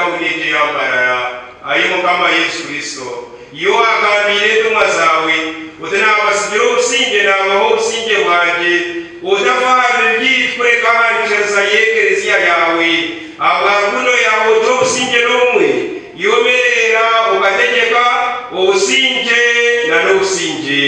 tauni egyo eya Mbarara. Ai Mukama Yesu Kristo, iwe owaagambiire entumwa zaawe oti, Naabatsigira obusingye, naabaha obusingye bwangye, otafa aha bibi byaitu, kureka aha nyikiriza y'Ekelezia yaawe. Ahabwa rukundo yaawe otuhe obusingye n'obumwe, iwe omereera okategyeka obusingye na n'obusingye.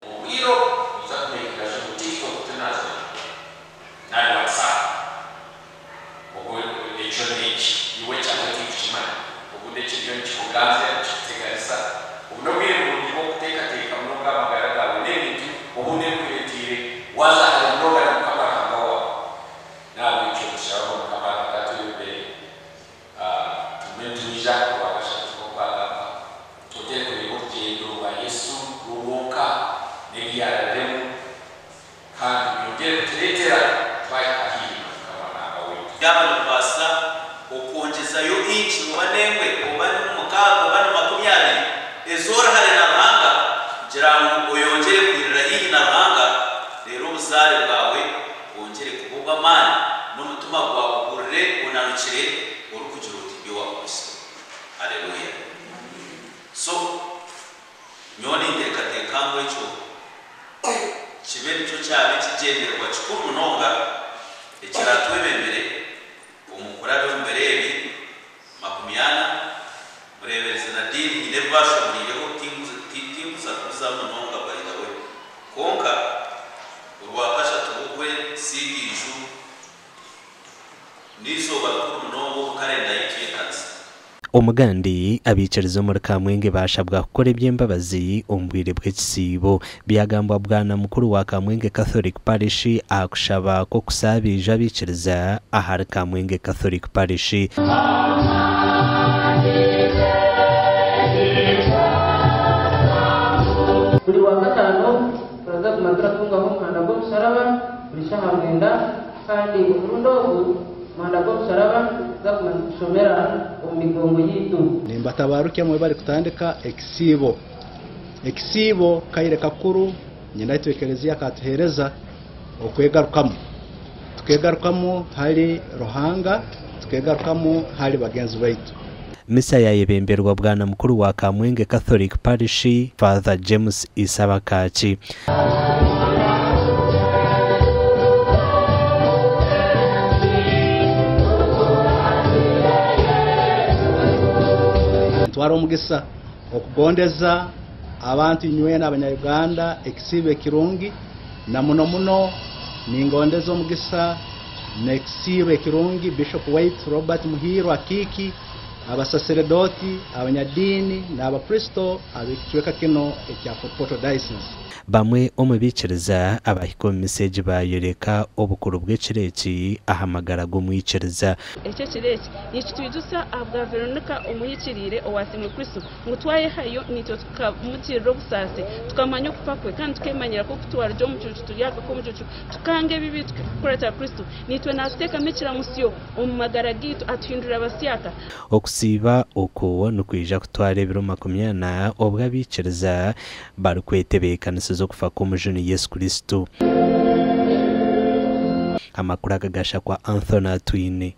Obwire obu noija kumekinga sure ngu TikTok tinazimanya nari WhatsApp obwo ekyo n'enki iwe ekyawe tintukimanya obundi ekiriyo nikikuganzya nikikuteganisa obu n'obwire burungi bw'okuteekateeka munonga aha magara gaawe n'ebintu obundi ebikureeteire waaza hare munonga na Mukama Ruhanga waawe. N'ahabw'ekyo nitushaba ngu Mukama Ruhanga atwebembere tugume nitwija Orwakashatu nk'oku agamba. Twongere kureeba orugyendo rwa Yesu rwonka n'ebi yaarabiremu, kandi byongere kutureetera twahika haihi na Mukama Ruhanga waitu. Yaaba nikubaasa okwongyezayo inci oba n'emwe oba ni mukaaga oba ni 20 ezi ori hare na Ruhanga kugira ngu oyongyere kwirira haihi na Ruhanga reero obuzaare bwawe bwongyere kuba obw'amaani n'omutima gwawe ohurire onanukire orikugira oti ndi owa Kristo. Haleluya! So, nyowe ninteekateeka ngu ekyo kibe nikyo kyaba ekigyendererwa kikuru munonga ekiraatwebembere omu kurabya omu biro ebi 40. Mureeberezi na diini haine ebi baashoboreireho, tinkuza kubizamu munonga by the way. Kwonka Orwakashatu rw'Okwesiiga Eiju n'eizooba rikuru munonga omu karenda yaitu y'ekanisa. Omugandi, abaikiriza omuri Kamwenge baashabwa kukora eby'embabazi omu bwire bw'ekisiibo. Byagambwa Bwana Mukuru wa Kamwenge Catholic Parish aha kushaba kw'okusaabiija abaikiriza ahari Kamwenge Catholic Parish. Buri Rwakataano turaza kuguma turatungaho omuhanda gw'omusharaba buri shaaha mwenda kandi omurundi ogu omuhanda gw'omusharaba nituza kuguma nitugushomera omu migongo yaitu. Nimbatabarukya mwebare kutandika ekisiibo. Ekisiibo kaire kakuru nyina itwe Ekelezia akatuheereza okwegarukamu. Tukegarukamu hali Ruhanga, tukegarukamu hali bagenzi baitu. Misa yayebemberwa Bwana Mukuru wa Kamwenge Catholic Parish, Father James Isabakaki. Ntwara omugisa okugondeza abantu inywena abanya-Uganda ekisiibo ekirungi, na muno muno ningondeza omugisa n'ekisiibo ekirungi Bishop waitu Robert Muhiirwa Akiiki, abasaseredoti, abanyadiini n'abakristo ab'ekicweka kino ekya Fort Portal Diocese. Bamwe omu baikiriza abahika omu misa egi baayoreka obukuru bw'ekiro eki aha magara g'omwikiriza. Eki ekiro eki nikitwijutsya ahabwa Veronica omuhikiriire owaasiimwe Kristo, ngu twayehayo naitwe tukamugirira obusaasi, tukamanya okufa kwe, kandi tukemanyira ku oku twarugye omu mucuucu turyagaruka omu mucuucu, tukanga ebibi tukakuratira Kristo, naitwe naatuteekamu ekiramutsyo omu magara gaitu atuhindura abasyaka. Okusiiba oku nikwija kutwara ebiro 40 obwo abaikiriza barikwetebeekanisiza okufa kw'Omujuni Yesu Kristo. Amakuru aga gashakwa Anthony Atwine.